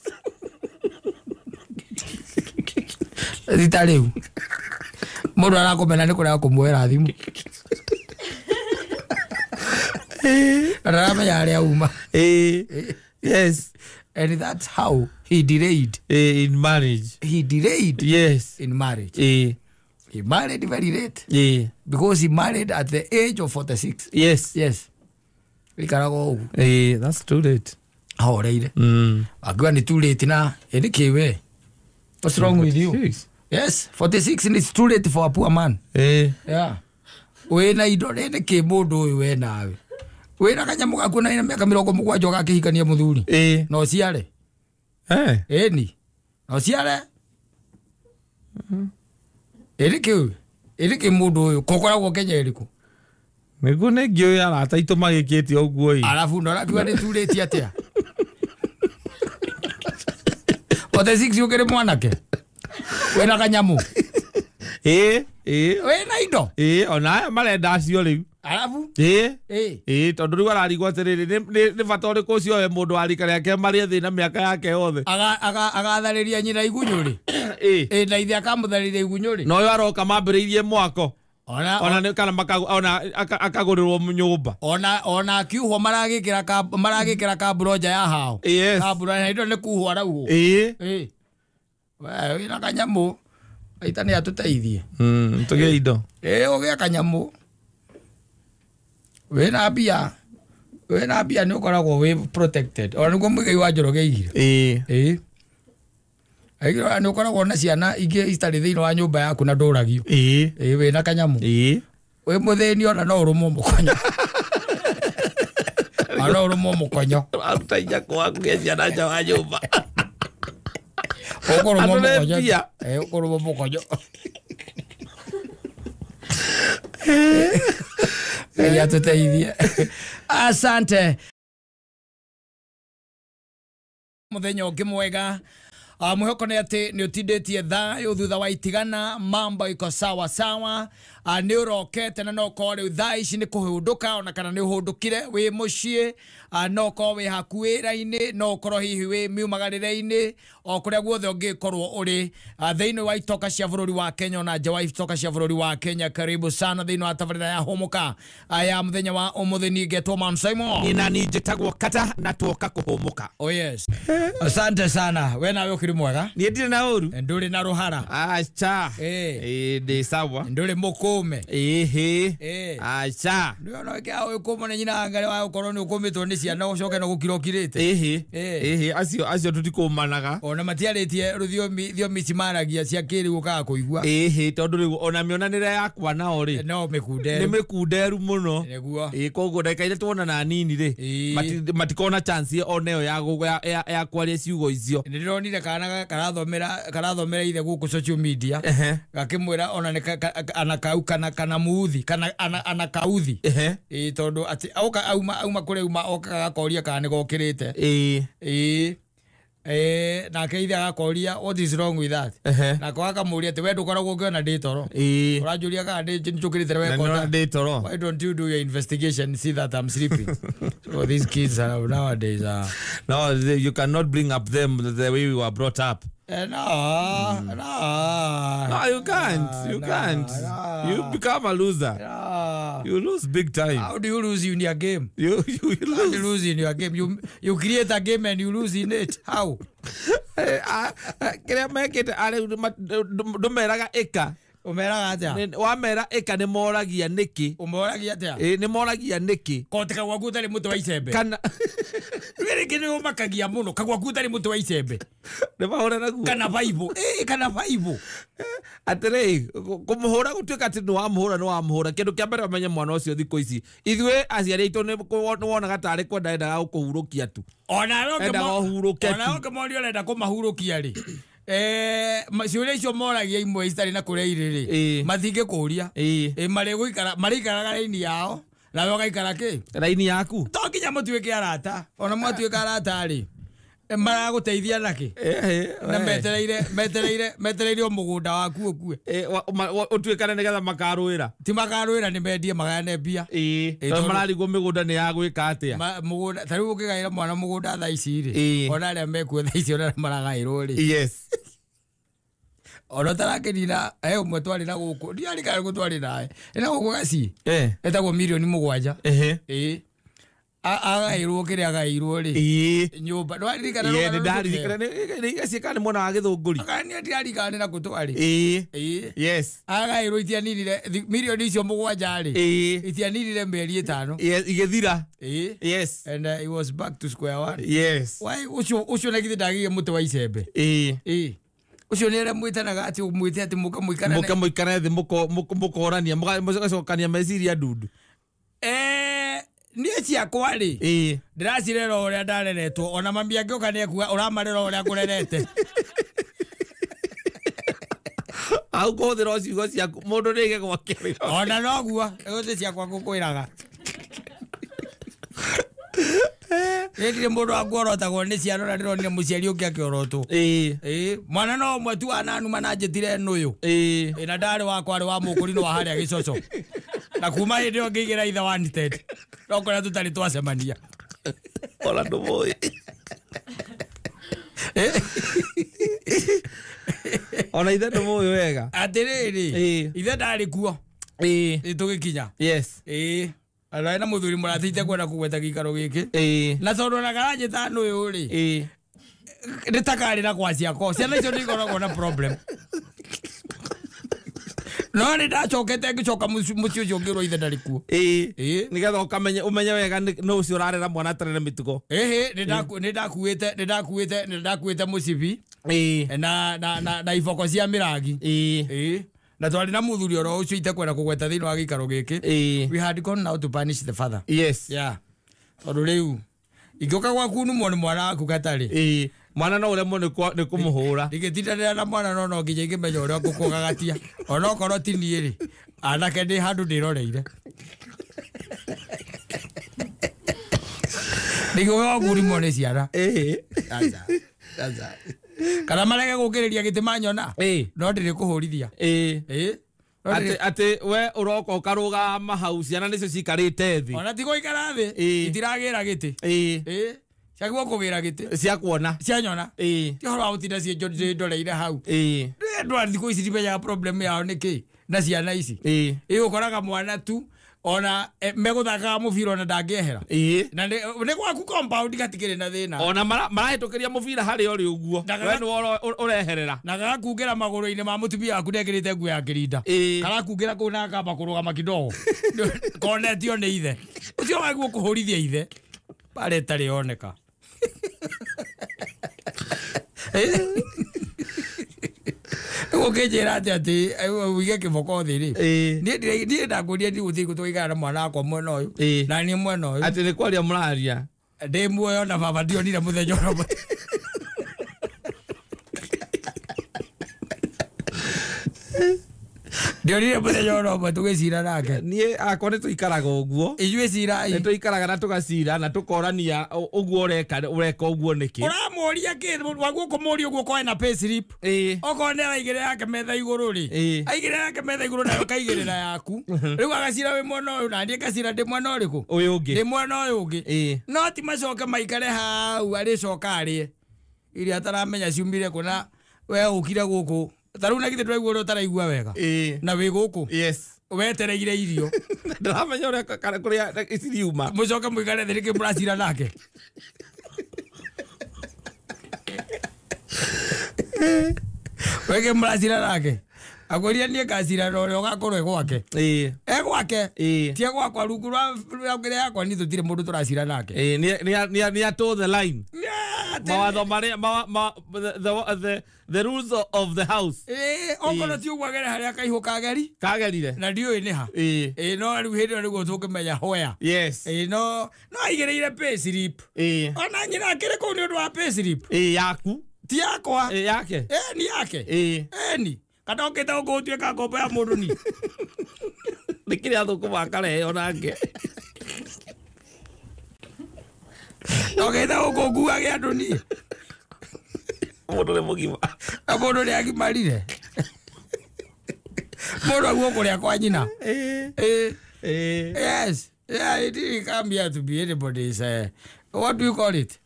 Rita rĩu. Mũndũ arakomena nĩ kũrega kũmuoera thimũ. Na ndaramenya harĩa uma. Ĩĩ. Yes. And that's how he delayed. In marriage. He delayed. Yes. In marriage. He married very late. Because he married at the age of 46. Yes. Yes. Ikarago ũguo. That's too late. Ahoreire. Akiuga nĩ too late na ĩnĩ kĩ we. What's wrong with you? 46. Yes, 46 and it's too late for a poor man. Yeah. Wĩna indo nĩ kĩ mũndũ ũyũ we nawe. Wĩna kanyamũ gaku na mĩaka 70 ũgakĩhikania mũthuri. Na ũciare. Ĩni. Na ũciare. Ĩnĩ kĩ? Ĩnĩ kĩ mũndũ ũyũ kũkoragwo Kenya ĩrĩkũ? Nĩguo nĩ ngĩũĩ arata aitũ magĩkĩte ũguo ĩ. Arabu na ũrakiuga nĩ too late atĩa? 46 ũkĩrĩ mwanake. Wĩna kanyamũ. Ĩĩ. Ĩĩ. Wĩna indo. Ĩĩ, ona aya marenda acio rĩu. Arabu? Ĩĩ. Ĩĩ. Ĩĩ, tondũ rĩu ararigwo atĩrĩrĩ nĩ bata ũrĩkũ ũcio we mũndũ wa rika rĩake marĩ thĩ na mĩaka yake yothe. Agatharĩria nyina igunyũ rĩ. Ĩĩ. Ĩĩ, na ithe akamũtharĩria igunyũ rĩ. Na ũyũ aroka mambĩrĩirie mwako. Ona ona kana ona akagũrĩrwo nyũmba. Ona akiuhwo maragĩkĩra kamburo nja ya hao. Yes. Kamburo na indo nĩ kuhwo arauhwo. Ĩĩ. Ĩĩ. We wĩna kanyamũ. Aita nĩ atũteithie. Tũgĩe indo. Ĩĩ, ũgĩe kanyamũ. Wĩna mbia. Wĩna mbia nĩ ũkoragwo wĩ protected. Ona nĩguo Mũigai wa Njoroge aigire. Ĩĩ. Ĩĩ. Aigire nĩ ũkoragwo na ciana ingĩ itarĩ thĩinĩ wa nyũmba yaku na ndũragio. Ĩĩ. Ĩĩ, wĩna kanyamũ. Ĩĩ. Wĩ mũthĩni ona no ũrũmwo mũkonyo. Ona no ũrũmwo mũkonyo. Aruta inya kwa kũgĩa ciana nja wa nyũmba. Ũkũrũmwo Andũ nĩ mũkonyo. mbia. Ĩĩ, ũkũrũmwo mũkonyo. Ngai atũteithie. Asante. Mũthenya ũngĩ mwega. Mwĩhoko nĩ atĩ nĩ ũtindĩtie thayũ thutha wa itigana, mambo iko sawa sawa. Nĩ ũrokete na no ũkorwo rĩu thaa ici nĩ kũhũndũka ona kana nĩ ũhũndũkire wĩ mũciĩ, no ũkorwo wĩ hakuhĩ wĩra-inĩ, no ũkorwo hihi wĩ miumagarĩre-inĩ, o kũrĩa guothe ũngĩkorwo ũrĩ thĩinĩ wa itoka cia bũrũri wa Kenya ona nja wa itoka cia bũrũri wa Kenya. Karibu sana thĩinĩ wa tabarĩra ya Hũmũka ya mũthenya wa ũmũthĩ. Niĩ ngetwo Man Simon. Nĩ na niĩ njĩtagwo Kata na tuoka kũhũmũka. Oh yes. Asante sana. We nawe ũkĩrĩ mwega? Niĩ ndirĩ na ũru. Ndũrĩ na rũhara. Aca. Ĩĩ. Ĩĩ, ndĩ sawa. Ndũrĩ mũkũme. Ĩhĩ. Ĩĩ. Aca. Ndũrĩ ona ũkũmwo nĩ nyina ngarĩ wa gũkorwo nĩ ũkũmĩtwo nĩ ciana ũcoke no gũkira ũkirĩte. Ĩhĩ. Ĩĩ. Ĩhĩ, acio tũtikũmanaga. Ona matiarĩtie rũthiomi thiomi ici maragia cia kĩrĩu ũkaga kũigua. Ĩhĩ, tondũ rĩu ona mĩonanĩre yakwa nao rĩ. No mĩkunderu. Nĩ mĩkunderu mũno. Nĩguo. Ĩĩ, koguo ndagĩka iria tuonana nini rĩ, Ĩĩ. matikona chance ona ĩyo ya kwaria ciugo icio. Nĩ ndĩronire kana karathomera ithe gũkũ social media. Gakĩmwĩra ona nĩ anakau kana muuthi kana anakauthi. Ĩĩ, tondũ atĩ oka auma kũrĩa auma oka gakoria kana nĩ gokĩrĩte. Ĩĩ. Ĩĩ. Nake ithe agakoria what is wrong with that. Nako akamũria atĩ we ndũkoragwo ũkĩona ndĩ toro. Ĩĩ. Ũranjũria kana njũkĩrĩte Na wekota. nĩwona ndĩ toro. Why don't you do your investigation and see that I'm sleeping? So these kids are nowadays No, you cannot bring up them the way we were brought up. No, no. No, you can't. You can't. You become a loser. You lose big time. How do you lose in your game? You lose. How do you lose in your game? You create a game and you lose in it. How? Kĩrĩa mekĩte arĩ ndũmeraga ĩka. Ũmeraga atĩa? Wamera ĩka nĩ moragia nĩkĩ. Ũmoragia atĩa? Ĩ nĩ moragia nĩkĩ. Kote kagwaku ũtarĩ mũtĩ wa icembe. Kana rĩngĩ nĩ ũmakagia mũno kagwaku ũtarĩ mũtĩ wa icembe. Nĩ mahũra naguo. Kana baibũ. Ĩ kana baibũ. Atĩrĩ kũmũhũra gũtuĩka atĩ nĩ wamũhũra nĩ wamũhũra. Kĩndũ kĩa mbere ũmenye mwana ũcio thikũ ici. Ithuĩ aciari aitũ nĩ wonaga tarĩ kwenda endaga gũkũhurũkia tu. Ona ũngĩmoria ũrenda kũmahurũkia rĩ. Ciũria icio moragia imwe citarĩ na kũrĩa irĩ rĩ matingĩkũria. Marĩgũikara marĩikaraga raini yao nawe ũgaikara kĩ raini yaku. To nginya mũtuĩke arata ona mwatuĩka arata rĩ maragũteithia nakĩ na metereire o mũgũnda waku ũkue ũtuĩkane nĩgetha makarũĩra. Ti makarũĩra nĩ mendie magayane mbia. Tondũ mararigwo mĩgũnda nĩ ya gwĩka atĩa. Mũgũnda ta rĩu ũngĩgaĩra mwana mũgũnda thaa ici rĩ ona arĩa mekuo thaa ici ona arĩa maragaĩrwo rĩ. Yes. Ona ũtarakĩnina he ũmwe twarĩ na gũkũ ndiarĩ kana gũkũ twarĩ nawe ĩna gũkũ gaci etagwo mirioni 7. Ĩĩ agaĩrwo kĩrĩa agaĩrwo rĩ nyũmba ndwaririkana rũgano rũu. Nĩ gaci kana nĩ mwena wa Gĩthũngũri. Kana niĩ ndirarikana nĩ nakũ twarĩ. Ĩĩ. Yes. Agaĩrwo itianinire mirioni icio 7 rĩ itianinire mĩeri 5. Igĩthira. Ĩĩ. Yes. And he was back to square one. Yes. Why ũcio ũcio na githĩ ndagĩire mũtĩ wa icembe. Ĩĩ. Ĩĩ. Ũcio nĩ arĩa mwĩtanaga atĩ mwĩte atĩ mũke mũikarane. Mũke mũikarane thĩ mũkorania mũgacokania meciria ndundu. Niĩ ciakwa rĩ ndĩracirera ũrĩa ndareretwo ona mami angĩũka nĩ ekuga ũramarera ũrĩa ngũrerete. Au kũhũthĩra ciugo ciaku mũndũ nĩ aige gwake. Ona noguo gũtirĩ ciakwa ngũkwĩraga. Niĩ ndirĩ mũndũ wa kuorotagwo nĩ ciana na ndĩronire mũciari ũngĩ akĩorotwo. Ĩĩ mwana no ũmwe tu wananuma na njĩtire nũyũ. Ĩĩ na ndarĩ wakwa arĩ wa mũkũrinũ wa harĩa gĩcoco. Na kuma hĩndĩ ĩyo ngĩigĩra ithe wa wanted. No kũrĩa tũtarĩ twacemania. Ona ndũmũĩ. Ona ithe ndũmũĩ wega. Atĩrĩrĩ ithe ndarĩ kuo. Ĩĩ tũgĩkinya. Yes. Ĩĩ arĩ na mũthuri mũrathiĩte kwenda kũgweta gĩikaro gĩkĩ. Na tondũ ona karanjĩta nũyũ rĩ nĩ ta karĩ na kwa ciakwa ciana icio nĩ ikoragwo na problem. No nĩ ndacokete ngĩcoka mũciĩ ũcio ngĩrwo ithe ndarĩ kuo. Ĩĩ nĩgetha ũkamenye ũmenye wega nĩ ũcio ũrarera mwana atarĩ na mĩtugo. Ĩhĩ nĩ ndakuĩte mũcibi na iboko cia mĩrangi. Ĩĩ na twarĩ na mũthuri oro ũcio itekwenda kũgweta thĩinĩ wa gĩikaro gĩkĩ. We had gone now to punish the father. Yes. Yeah. Tondũ rĩu ingĩũka gwaku numwo nĩ mwana waku gatarĩ. Ĩĩ mwana no ũremwo nĩ kũmũhũra. Ndingĩtindanĩra na mwana no no nginya ingĩmenya ũrĩa ngũkũgagatia. Onokorwo ti niĩ rĩ anake ndĩ handũ ndĩroreire. Ndingĩũka gwaku numwo nĩ ciana. Ĩĩ. Aca. Aca. Kana marege gũkĩrĩria gĩtĩ manyona no ndĩrĩ kũhũrithia. Ĩĩ atĩ we ũroka ũkarũgama hau ciana nĩcio cikarĩte thĩ. Ona ti gũikara thĩ itiragĩra gĩtĩ. Ĩĩ ciagĩrĩirwo kũgĩra gĩtĩ. Cia kuona. Cia nyona. Ĩĩ ti ũhoro wa gũtinda ciĩndoreire hau. Ĩĩ andũ a thikũ ici ndimenyaga problem yao nĩ kĩ na ciana ici. Ĩĩ ĩ ũkoraga mwana tu ona megũthakaga mũbira ona ndangĩehera. Ĩĩ na nĩ gwaku compound gatikĩrĩ na thĩna. Ona marahĩtũkĩria mũbira harĩa ũrĩ ũguo we nĩwe ũreherera. Na gagakungĩra magũrũ-inĩ ma mũtumia waku ndekĩrĩte nguo ya kĩrinda. Karakungĩra kũu na gakamba kũrũgama kidogo. Konetio nĩ ithe. Ũcio wagwo kũhũrithia ithe. Bare ĩtarĩ yoneka. Ũkĩnjĩra atĩ atĩ ũige kĩboko thĩ rĩ niĩ ndakũria ndigũthiĩ gũtũikara na mwana wakwa mwena ũyũ na niĩ mwena ũyũ. Atĩ nĩ kwaria mũraria. Ndĩ muoyo na baba ndionire mũthenya ũrĩa ũmwe. Ndionire mũthenya ũrĩa ũmwe tũgĩcira nake. Niĩ akwa nĩ tũikaraga ũguo. Inyuĩ cirai. Nĩ tũikaraga na tũgacira na tũkorania ũguo ũreka ũreka ũguo nĩkĩ. Ũramũria kĩ waguo kũmũria ũguo okorwo ena pay slip. Okorwo nĩ araigĩrĩra yake metha igũrũ rĩ. Aigĩrĩra yake metha igũrũ nawe ũkaigĩrĩra yaku. Rĩu agacira wĩ mwena ũyũ na niĩ ngacira ndĩ mwena ũrĩkũ? Ũyũ ũngĩ. Ndĩ mwena ũyũ ũngĩ. No ti macoke maikare hau arĩcoka arĩe. Iria ataramenya ciumire kũ na We ukire guku ta riu na githe ndwaigua uria utaraigua wega na wi guku yes wetereire irio ndiramenya uria kuria iciriuma mucoke muikare thĩ nĩkĩ mũracira nake weke mũracira nake akwĩria niĩ ngacira na ũrĩa ũgakorwo e gwake e gwake ti e gwakwa rungu rwa kĩrĩa yakwa niĩ tũtirĩ mũndũ tũracira nake nĩ atũ the line mawatho marĩa the rules of the house okorwo ti ũguo agere harĩa kaihũ kageri kagerire na ndiũĩ nĩ ha no rĩu hĩndĩ ĩyo nĩguo tũngĩmenya where yes no aigĩrĩire pay slip ona nyina akĩrĩ kũu nĩ ũndũ wa pay slip yaku ti yakwa yake ni yake ni kana ũkĩte gũkũ ũtuĩka ngombo ya mũndũ ni nĩ kĩrĩa thũkũma akareheo nake ndokĩte gũkũ nguage andũ niĩ mũndũ nĩ mũgima na mũndũ nĩ agimarire mũndũ aguo kũrĩa kwa nyina yes yeah it didn't come here to be anybody's what do you call it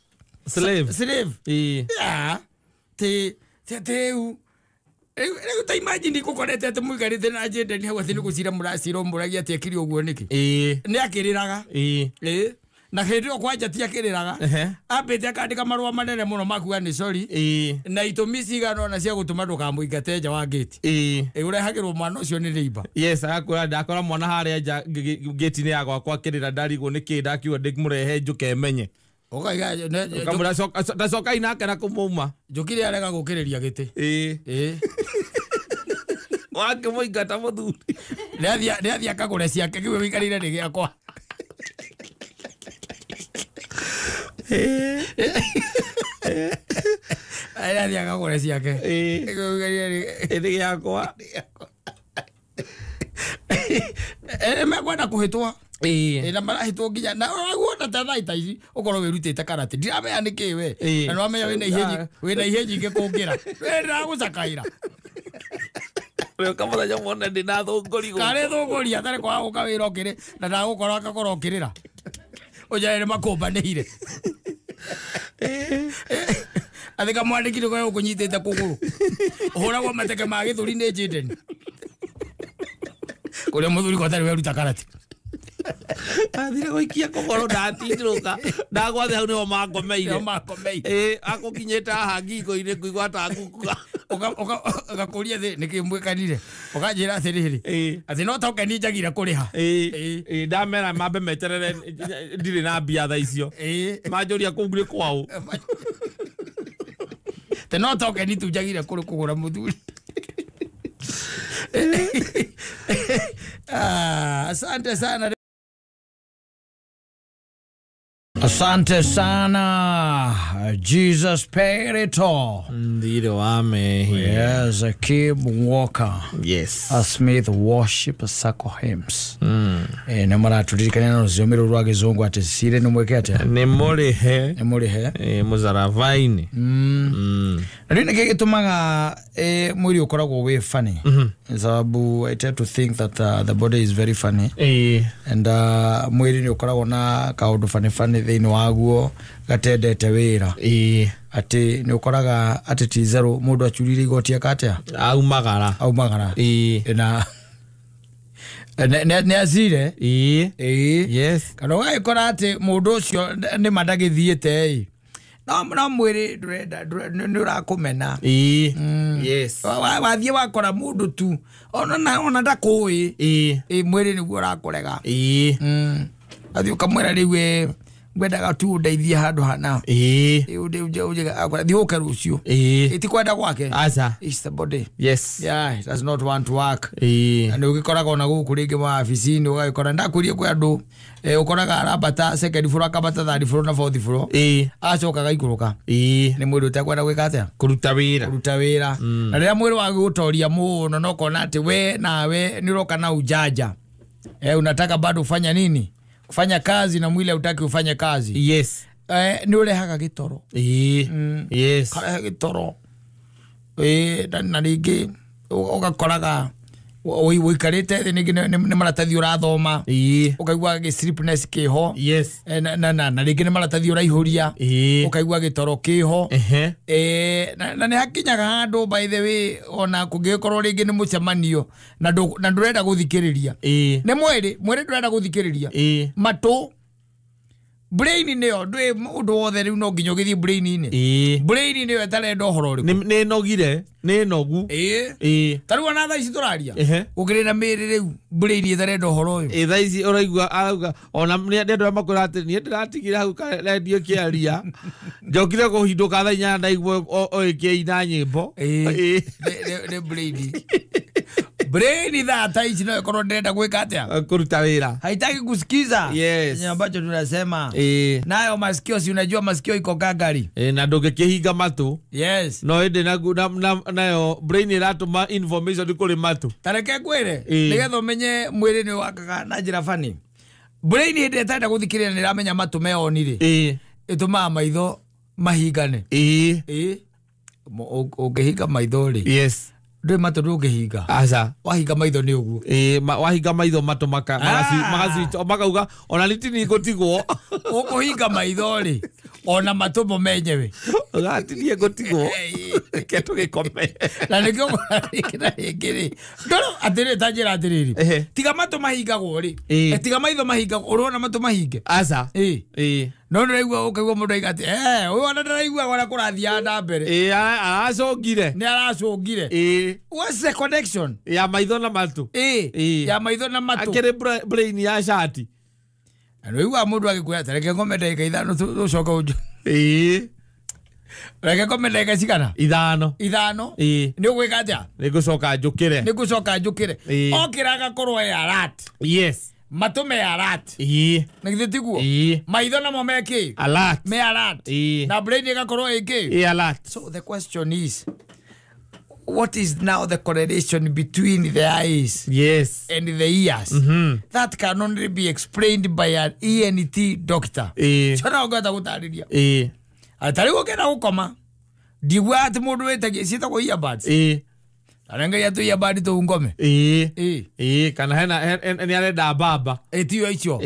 slave slave yeah te te rĩu ta imagine gũkorete atĩ mũikarĩte na Jayden hau atĩ nĩ gũcira mũracira ũmũragia atĩ ekire ũguo nĩkĩ nĩ akĩrĩraga na hĩndĩ ĩyo kwanja ti akĩrĩraga ambĩte akandĩka marũa manene mũno makuga nĩ sorry na itũmi cigana ũna cia gũtũma ndũkamũingate nja wa gate ũrehagĩrwo mwana ũcio nĩ neighbor yes agakwĩra ndakora mwana harĩa nja gate-inĩ ya gwakwa akĩrĩra ndarigwo nĩkĩ ndakiuga ndĩmũrehe njũke emenye ũkaiga ndacokai nake na kũmũma njũkire arega gũkĩrĩria gĩtĩ wakĩmũingata mũthuri nĩathiĩ akagũre ciake kĩu wĩikarĩire nĩ gĩakwa nĩathiĩ akagũre ciake nĩ gĩakwa mekwenda kũhĩtwo na marahĩtwo nginya na ũraguona ta thaa ta ici ũkorwo wĩrutĩte karate ndiramenya nĩkĩ we na nĩwamenya wĩna ihe nyingĩ kũngĩra we ndĩragũcakaĩra ũka mũthenya mwone ndĩna thũngũri karĩ thũngũri atarĩ kwaga gũka wĩra ũkĩrĩ na ndagũkorwo akakorwo ũkĩrĩra ũnjare nĩ makũmbanĩire athĩ kamwandĩki nĩko ũkũnyitĩte kũgũrũ ũhũragwo mateke ma gĩthũri nĩ Jayden kũrĩa mũthuri ko atarĩ weruta karate athire gũikia kũgũrũ ndatindĩrũka ndagwathe hau nĩho mangomeire akũkinyĩte haha ngingo-inĩ ngũigua ta ngukuga ũgakũria thĩ nĩkĩ mwĩkanire ũkanjĩra atĩrĩrĩ atĩ no tokeni njagire kũrĩha ndamera mambe meterere ndirĩ na mbia thaa icio manjũria kũu nĩ kwaũ te no tokeni tu njagire kũgũra mũthuri asante sana. Asante sana. Jesus paid it all. Ndiro ame. Yes, Kim Walker. Yes. A Smith Worship Circle Hymns. Na mara turirikana na rũthiomi rũrũ rwa gĩthũngũ atĩ cire nĩ mwĩke atĩa? Nĩ mũrĩhe. Nĩ mũrĩhe. Mũzaravaini. Na rĩu nĩkĩ gĩtũmaga mwĩrĩ ũkoragwo wĩ funny? Sababu I tend to think that the body is very funny. And mwĩrĩ nĩ ũkoragwo na kaũndũ funny funny thĩinĩ waguo gatendete wĩra. Atĩ nĩ ũkoraga atĩ ti zero mũndũ acurire igoti eka atĩa? Aumagara. Aumagara. Na nĩ acire. Yes. Kana ũgagĩkora atĩ mũndũ ũcio nĩ ma ndagĩthiĩte ĩ. No mwĩrĩ ndũrenda nĩ ũrakũmena. Yes. Wathiĩ wakora mũndũ tu ona ndakũĩ. Mwĩrĩ nĩguo ũrakũrega. Athiĩ ũkamwĩra rĩu ngwendaga tu ũndeithie handũ hana. Thiĩ ũke rũciũ. Ti kwenda gwake. Aca. It's the body. Yes. Yeah, it does not want to work. Na nĩ ũgĩkoraga ona gũkũ rĩngĩ mawabici-inĩ ũgagĩkora ndakwĩrie kwĩ andũ ũkoraga arambata second floor akambata third floor na fourth floor. Acoka agaikũrũka. Nĩ mwĩrĩ ũtekwenda gwĩka atĩa? Kũruta wĩra. Kũruta wĩra. Na rĩrĩa mwĩrĩ wagũtoria mũno na ũkona atĩ we nawe nĩ ũroka na ujanja. Unataka bado ufanya nini? Kufanya kazi na mwili hautaki ufanye kazi. Yes. Ni ũrehaga gĩtoro. Yes. Karehe gĩtoro. Na rĩngĩ ũgakoraga Ũikarĩte thĩ ningĩ nĩ maratathi ũrathoma. Ũkaigua gĩ sleepiness kĩho. Yes. Na rĩngĩ nĩ maratathi ũraihũria. Ũkaigua gĩtoro kĩho. Na nĩ hakinyaga handũ by the way ona kũngĩkorwo rĩngĩ nĩ mũcemanio na ndũrenda gũthikĩrĩria. Nĩ mwĩrĩ ndũrenda gũthikĩrĩria. Matũ brain nĩyo ndũĩ ũndũ wothe rĩu no nginya ũgĩthiĩ brain-inĩ. Brain nĩyo ĩtarenda ũhoro ũrĩkũ. Nĩ nogire, nĩ nogu. Ta rĩu ona thaa ici tũraria gũkĩrĩ na mĩĩrĩ rĩu brain ĩtarenda ũhoro ũyũ. Thaa ici ũraigua arauga ona nĩ andũ arĩa makwĩra atĩ niĩ ndĩratigire hau rendio ĩkĩaria njokire kũhindũka thaa 8 ndaigua ĩkĩina nyĩmbo. Nĩ brain. Brain thaa ta ici no ĩkorwo ndĩrenda gwĩka atĩa? Kũruta wĩra. Haitaki kusikiza. Yes. Ambacho tunasema. Nayo masikio si unajua masikio iko gangari. Na ndũngĩkĩhinga matũ. Yes. No ĩndĩ nayo brain ĩratũma information kũrĩ matũ. Tareke ngwĩre nĩgetha ũmenye mwĩrĩ nĩ wakaga na njĩra bani. Brain hĩndĩ ĩtarenda gũthikĩrĩria nĩ ĩramenya matũ me on rĩ. Ĩtũmaga maitho mahingane. Ũngĩhinga maitho rĩ. Yes. Ndũĩ matũ ndũngĩhinga. Aca. Wahinga maitho nĩ ũguo. Wahinga maitho matũ magacica makauga ona nĩ ngũtigwo. Ũkũhinga maitho rĩ ona matũ mo menyewe. Ũgatinie ngũtigwo. Reke tũgĩkome. Na nĩkĩo rĩngĩ na rĩngĩ rĩ. Ndoro atĩrĩrĩ ta njĩra atĩrĩrĩ. Tiga matũ mahingagwo rĩ. Tiga maitho mahingagwo ũrona matũ mahinge. Aca. No ndĩraigua ũkaigua mũndũ aiga atĩ ũyũ ona ndĩraigua ũrĩa kũrathiaga na mbere. Aracũngire. Nĩ aracũngire. What's the connection? Ya maitho na matũ. Ya maitho na matũ. Akĩrĩ brain ya cati. Na nĩũiguaga mũndũ agĩkwĩra ta reke ngome ndagĩka 5 tũcoke ũnjũ. Reke ngome ndagĩka cigana? 5. 5. Nĩ ũgwĩka atĩa? Nĩ ngũcoka njũkĩre. Nĩ ngũcoka njũkĩre. Okĩra agakorwo e alert. Yes. Matũ me alert. Na githĩ tiguo? Maitho namo me kĩ? Alert. Me alert. Na brain ĩgakorwo ĩ kĩ? Alert. So the question is, what is now the correlation between the eyes yes and the ears? That can only be explained by an ENT doctor. Chona ũngĩhota gũtarĩria. Ta rĩu ũngĩenda gũkoma ndigua atĩ mũndũ wĩtagia ciĩtagwo earbuds. Arengeria tu earbud tũu ngome. Kana hena nĩ arenda mbamba. Tiyo icio.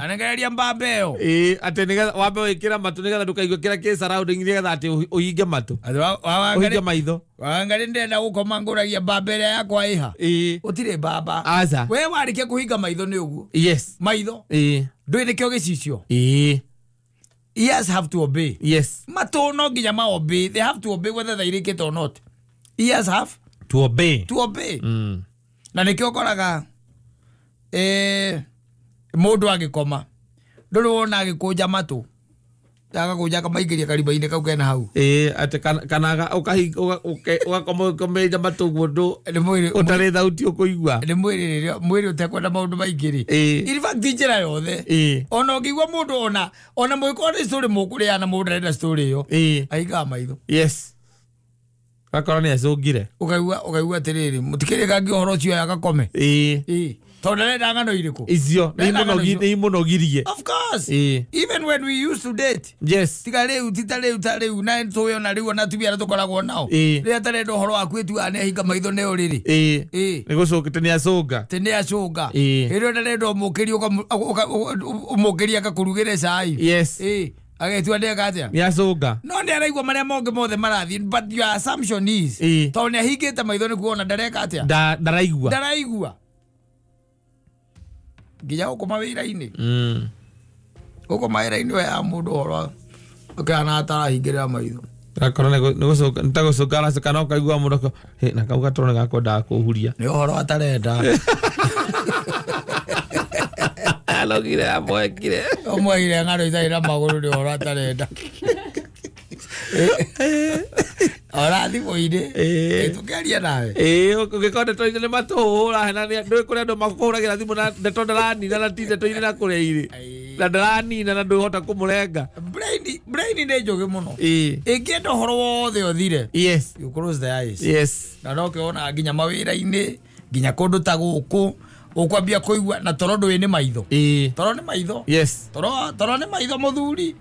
Arengereria mbamba ĩyo. Atĩ nĩgetha wambe wĩkĩra matũ nĩgetha ndũkaigue kĩrĩa kĩ surrounding nĩgetha atĩ ũhinge matũ. Ũhinge maitho. Wangari ndĩrenda gũkoma ngũragia mbamba ĩrĩa yakwa ĩha. Gũtirĩ mbamba. Aca. We warĩkia kũhinga maitho nĩ ũguo. Yes. Maitho. Ndũĩ nĩkĩo gĩcicio. Ears have to obey. Yes. Matũ no nginya ma obey. They have to obey whether they like it or not. Ears have to obey. To obey. Na nĩkĩo ũkoraga mũndũ agĩkoma ndũrĩ wona agĩkũnja matũ agakũnja akamaingĩria karima-inĩ kau kena hau. Atĩ kana ũgakoma ũkomeria matũ ũguo ũtarĩ thauti ũkũigua. Nĩ mwĩrĩ ũtekwenda maũndũ maingĩ rĩ. In fact njĩra yothe ona ũngĩigua mũndũ ona mũgĩkorwo nĩ story mũkũrĩaga na mũndũ ndarenda story ĩyo ahingaga maitho. Yes. Gakorwo nĩ acũngire. Ũkaigua atĩrĩrĩ mũtikĩrĩkangie ũhoro ũcio agakome. Tondũ ndarenda ng'ano irĩkũ? Icio nĩ imũnogirie. Of course. Even when we used to date. Yes. Tiga rĩu ti ta rĩu ta rĩu na tũĩ ona rĩu ona atumia arĩa tũkoragwo nao. Rĩrĩa atarenda ũhoro waku ĩtuaga nĩ ahinga maitho nĩ ũrĩrĩ. Nĩ gũcũngĩte nĩ acũnga. Atĩ nĩ acũnga. Hĩndĩ ĩyo ndarenda ũmũkĩrie ũmũkĩrie akakũrugĩre cai. Yes. Agetua ndeka atĩa? Nĩ acũnga. No nĩ araigua marĩa mongĩ mothe marathiĩ but your assumption is tondũ nĩ ahingĩte maitho nĩ kuona ndareka atĩa? Ndaraigua. Ndaraigua. Nginya gũkũ mawĩra-inĩ. Gũkũ mawĩra-inĩ we ya mũndũ ũhoro ũkĩhana atarahingĩrĩra maitho. Gakorwo nĩ ta gũcũnga aracoka na ũkaigua mũndũ na kau gatoro nĩ gakwendaga kũhuria. Nĩ ũhoro atarenda. Alogire amwekire. Omwekire ng'ano itarĩ na magũrũ nĩ ũhoro atarenda. Ora thimũ-inĩ tũkĩaria nawe. Ũngĩkorwo ndeto-inĩ nĩ matũhũra na ndũĩ kũrĩa andũ makũhũragĩra thimũ na ndeto ndaranina na ti ndeto-inĩ na kũrĩa irĩ. Na ndaranina na ndũhota kũmũrenga. Brain nĩ njũgĩ mũno. Ĩngĩenda ũhoro wothe ũthire. Yes. You close the eyes. Yes. Na no kĩona nginya mawĩra-inĩ nginya kũndũ ta gũkũ ũkwambia kũigua na toro ndũĩ nĩ maitho. Toro nĩ maitho. Yes. Toro nĩ maitho mũthuri.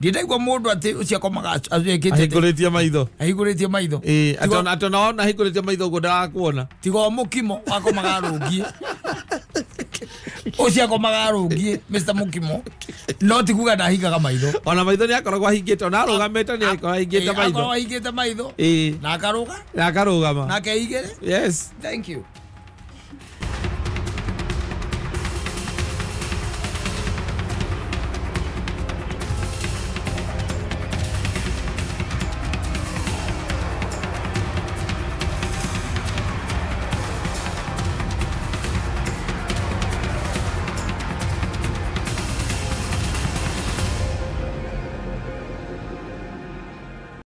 Ndindaigua mũndũ atĩ ũcio akomaga ahingũrĩtie ahingũrĩtie maitho. Ahingũrĩtie maitho. Ĩĩ, atĩ ona wona ahingũrĩtie maitho ũguo ndarakuona. Tiga o mũkimo wakomaga arũngiĩ. Ũcio akomaga arũngiĩ Mr. Mũkimo, no ti kuga ndahingaga maitho. Ona maitho nĩ akoragwo ahingĩte, ona arũgamĩte nĩ akoragwo ahingĩte maitho. Akoragwo ahingĩte maitho. Ĩĩ. Na akarũga. Na akarũgama. Na akeigĩre. Yes. Thank you.